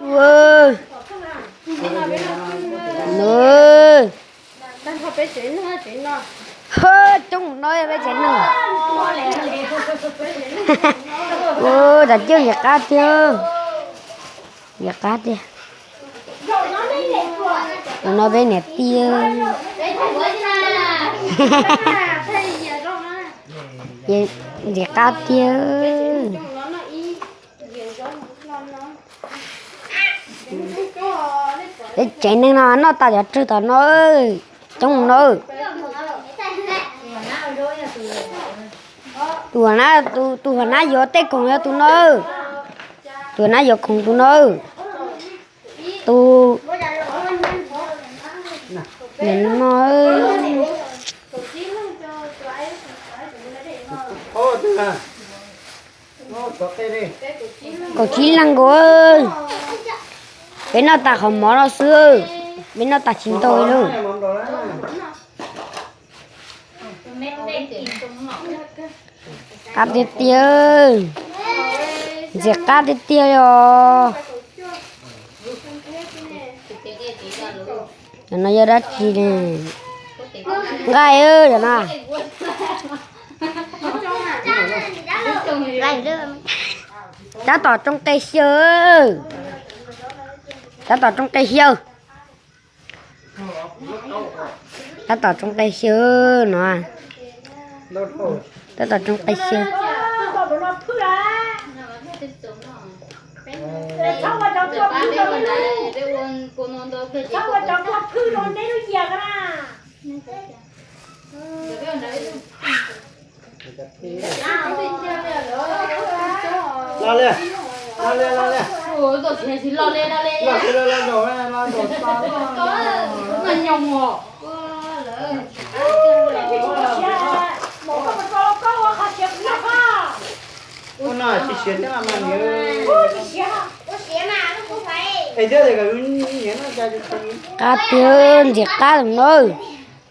Ua, no, coob no peb tsev neeg. Ua, cov cwj ntxim qab tiag, ntxim qab tiag. Tus no peb niam tij, ntxim qab tiag. Peb tsev neeg no noj tas cov rwg tom no, coob no. Tus, tus huam nab yuav tej khoom yog tus no. Tus huam nab yuav khoom tus no. Tus, tus no. Kaum tsib leeg nkaus. Peb noj tas qhov mov no xwb, peb noj tas tsis ntau li. Qab tiag tiag, ntxim qab tiag tiag os. Cov no yog dab tsi ne? Nqaij, cov no. Tab tom tsoo qe xyaw, tab tom tsoo qe xyaw. Tab tom tsoo qe xyaw no. Tab tom tsoo qe xyaw. Los li, los li, los li. Los li, los zaum, los zaum. Ua no tsis siav thiab mas niam. Es thiab tias kom yus nyiam no cas. Qab tiag, ntxim qab tus no.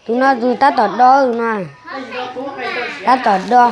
Tus no tus tab tom do no. Tab tom do.